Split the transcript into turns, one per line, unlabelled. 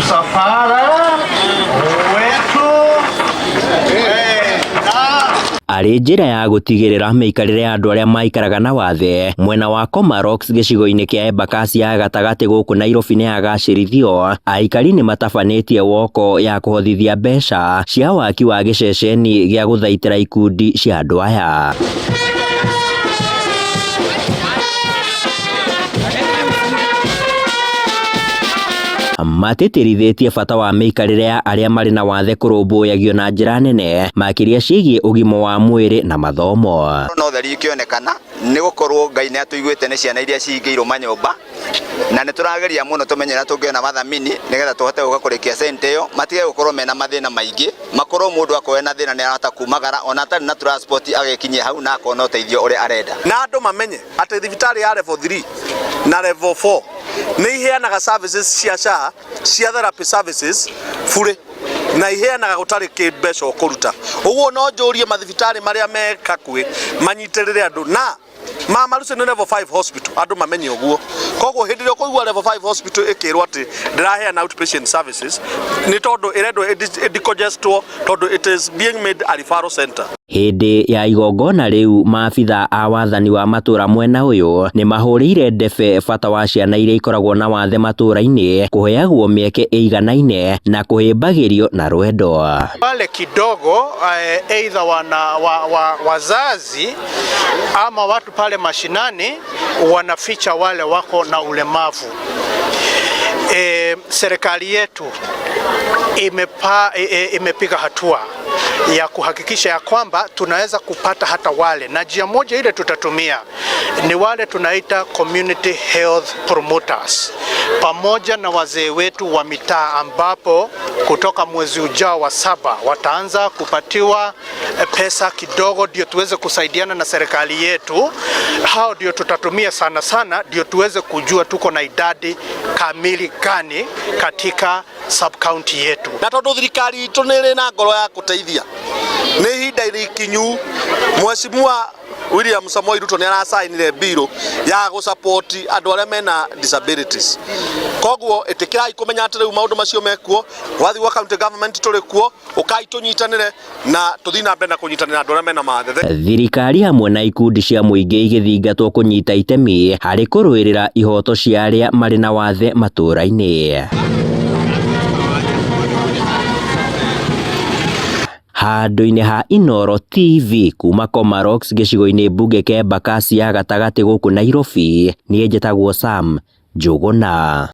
Msafara wetu.
Arĩ njĩra ya gũtigĩrĩra mĩikarĩre ya andũ arĩa maikaraga na wathe mwena wa Komarock gĩcigo-inĩ kĩa Embakasi ya gatagatĩ gũkũ Nairobi nĩ yagacĩrithio, aikari nĩ matabanĩtie woko ya kũhothithia mbeca cia waki wa gĩceceni gĩa gũthaitĩra ikundi cia andũ aya. Matĩtĩrithĩtie bata wa mĩikarĩre ya arĩa marĩ na wathe kũrũmbũyagio na njĩra nene makĩria ciĩgiĩ ũgima wa mwĩrĩ na mathomo.
No theri ikĩonekana nĩ gũkorwo Ngai nĩ atũiguĩte nĩ ciana iria cihingĩirwo manyũmba, na nĩ tũrageria mũno tũmenye ũrĩa tũngĩona mathamini nĩgetha tũhote gũka kũrĩkia center ĩyo, matige gũkorwo mena mathĩna maingĩ, makorwo mũndũ akorwo ena thĩna nĩ arahota kumagara ona atarĩ na transport agekinyia hau na akona ũteithio ũrĩa arenda.
Na andũ mamenye atĩ thibitarĩ ya level 3 na level 4 nĩ iheanaga services cia SHA, cia therapy services bure, na iheanaga gũtarĩ kĩmbeca ũkũruta. Ũguo no njũrie mathibitarĩ marĩa me hakuhĩ manyitĩrĩre andũ, na Mama Lucy nĩ level 5 hospital, andũ mamenye ũguo. Koguo hĩndĩ ĩrĩa ũkũigua level 5 hospital ĩkĩrwo atĩ ndĩraheana outpatient services, nĩ tondũ ĩrendwo ĩdecongestwo, tondũ it is being made a referral center.
Hĩndĩ ya igongona rĩu, maabitha a wathani wa matũra mwena ũyũ nĩ mahũrĩire ndebe bata wa ciana iria ikoragwo na wathe matũra-inĩ kũheagwo mĩeke ĩiganaine na kũhĩmbagĩrio na rwendo.
Wale kidogo either wana wazazi ama watu pale mashinani wanaficha wale wako na ulemavu. Serikali yetu imepiga hatua ya kuhakikisha ya kwamba tunaweza kupata hata wale, na njia moja ile tutatumia ni wale tunaita community health promoters pamoja na wazee wetu wa mitaa, ambapo kutoka mwezi ujao wa 7 wataanza kupatiwa pesa kidogo ndio tuweze kusaidiana na serikali yetu. Hao ndio tutatumia sana sana ndio tuweze kujua tuko na idadi kamili gani katika sub county yetu.
Na tondu thirikari itũ nĩ ĩrĩ na ngoro ya gũteithia, nĩ ihinda ikinyu Mheshimiwa William Samoei Ruto nĩ aracainire bill ya gũ-support andũ arĩa mena disabilities. Koguo ĩtĩkĩrai kũmenya atĩ rĩu maũndũ macio mekuo, gwathiĩ gwa county government tũrĩ kuo, ũkai tũnyitanĩre na tũthiĩ na mbere na kũnyitanĩra andũ arĩa mena mathe.
Thirikari hamwe na ikundi cia mũingĩ igĩthingatwo kũnyita itemi harĩ kũrũĩrĩra ihoto cia arĩa marĩ na wathe matũra-inĩ. Handũ-inĩ ha Inooro TV kuma Komarock gĩcigo-inĩ mbunge kĩa Embakasi ya gatagatĩ gũkũ Nairobi, niĩ njĩtagwo Sam Njũgũna.